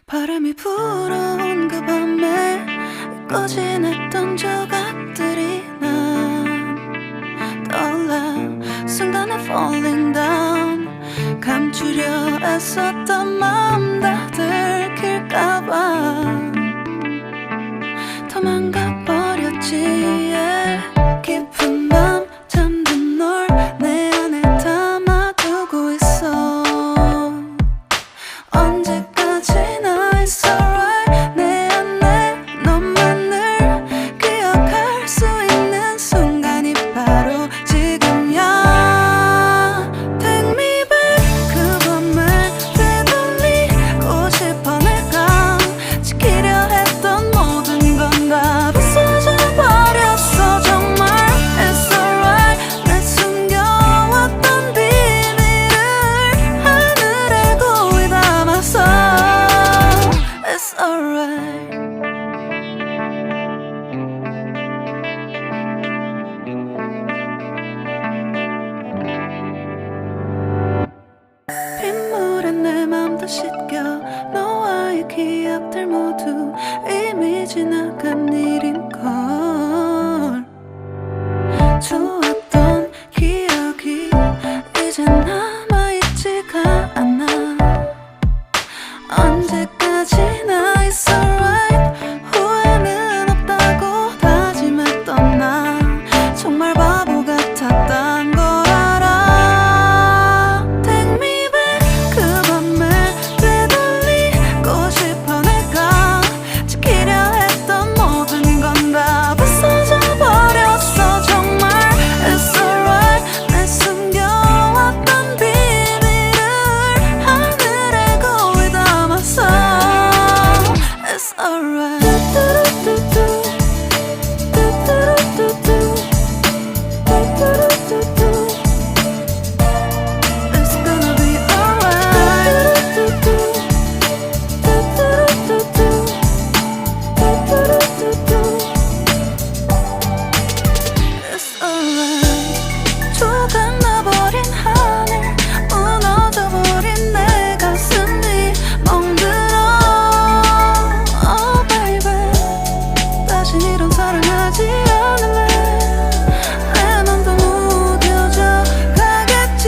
바람이 불어온 그 밤에 잊고 지냈던 조각들이 난 떠올라. 순간에 falling down. 감추려 애썼던 마음 다 들킬까봐 도망가 버렸지. Yeah. 깊은 밤 잠든 널 내 안에 담아두고 있어. 언제까지나 it's alright. 내 안에 너만을 기억할 수 있는 순간이 바로 지금이야. Take me back. 그 밤을 되돌리고 싶어. 내가 지키려 했던 모든 건 다 부서져 버렸어. 정말 It's alright. 내 숨겨왔던 비밀을 하늘에 고이 담아서. It's alright. 빗물에 내 맘도 씻겨. 너와의 기억들 모두 이미 지나간 일인걸. 좋았던 기억이 이젠 남아있지가 않아. 언제까지나 it's alright. 후회는 없다고 다짐했던 나 정말 바보 같았단 걸 알아. Take me back. 그 밤을 되돌리고 싶어. 내가 지키려 했던 모든 건 다 부서져 버렸어. 정말 It's alright. 내 숨겨왔던 비밀을 하늘에 고이 담아서. It's alright. 뚜뚜루뚜뚜 뚜뚜루뚜뚜 뚜뚜루뚜뚜. It's gonna be alright. 뚜뚜루뚜뚜 뚜뚜루뚜뚜 뚜뚜루뚜뚜. It's alright. 조각나버린 하늘, 무너져버린 내 가슴이 멍들어. Oh baby, 다신 이런 사랑하지 않을래. 내 맘도 무뎌져 가겠지.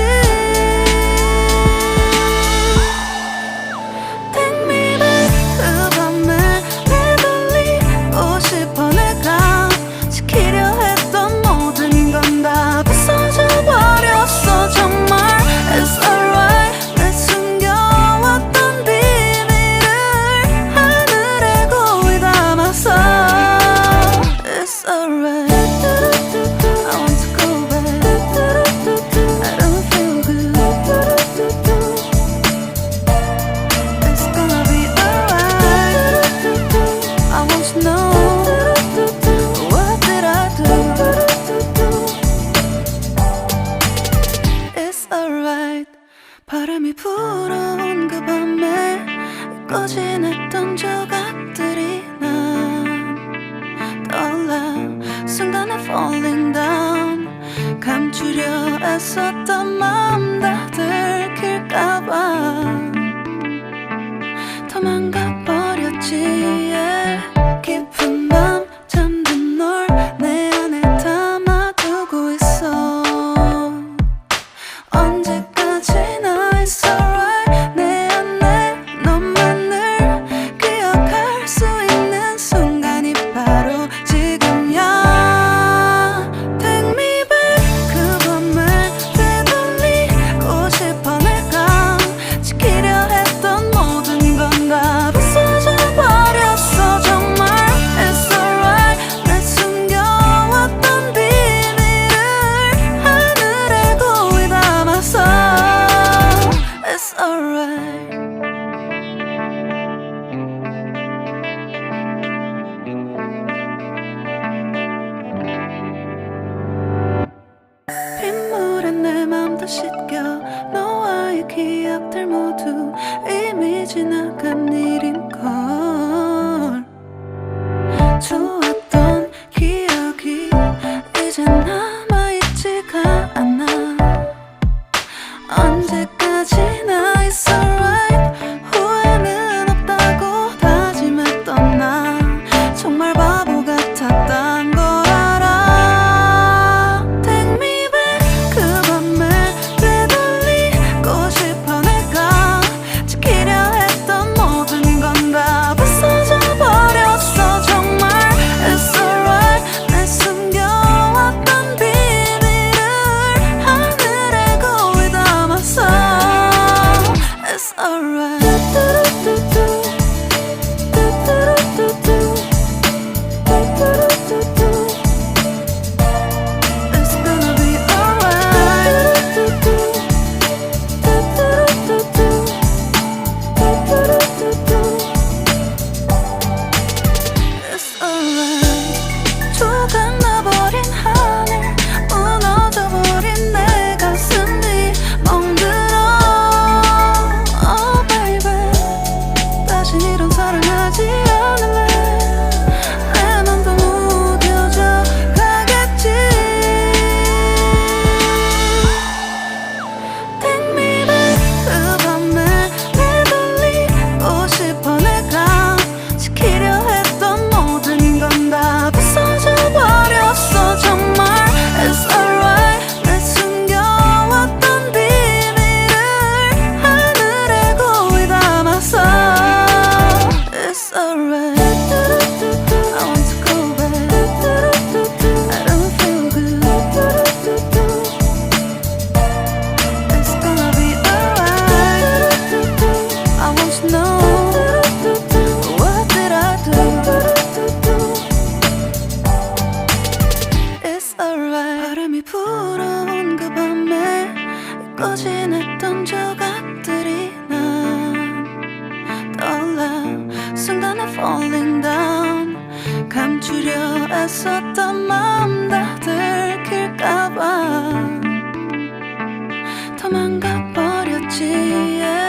Take me back. 그 밤을 되돌리고 싶어. 내가 지키려 했던 모든 건 다 부서져 버렸어. 정말 It's alright. 내 숨겨왔던 비밀을 하늘에 고이 담아서. It's alright. I want to go back. I don't feel good. It's gonna be alright. I want to know, what did I do? It's alright. 바람이 불어온 그 밤에 잊고 지냈던 조각들이 난 떠올라. 순간에 falling down. 감추려 애썼던 마음 다 들킬까봐 도망가 버렸지. Yeah. 깊은 밤 잠든 널 내 안에 담아두고 있어. 언제까지나 it's alright. 내 안에 너만을 기억할 수 있는 순간이 바로 지금이야. Take me back. 그 밤을 되돌리고 싶어. 내가 지키려 했던 모든 건 다 부서져 버렸어. 정말 다신 이런 사랑하지 않을래. 내 맘도 무뎌져 가겠지. Take me back 그 밤에 되돌리고 싶어. 내가 지키려 했던 모든 건 다 부서져 버렸어. 정말 It's alright. 내 숨겨왔던 비밀을 하늘에 고이 담아서 It's alright. I want to go back. I don't feel good. It's gonna be alright. I want to know, what did I do? It's alright. 바람이 불어온 그 밤에 잊고 지냈던 조각들이 난 떠올라. 순간에 falling down. 감추려 애썼던 마음 다 들킬까봐 도망가 버렸지, yeah.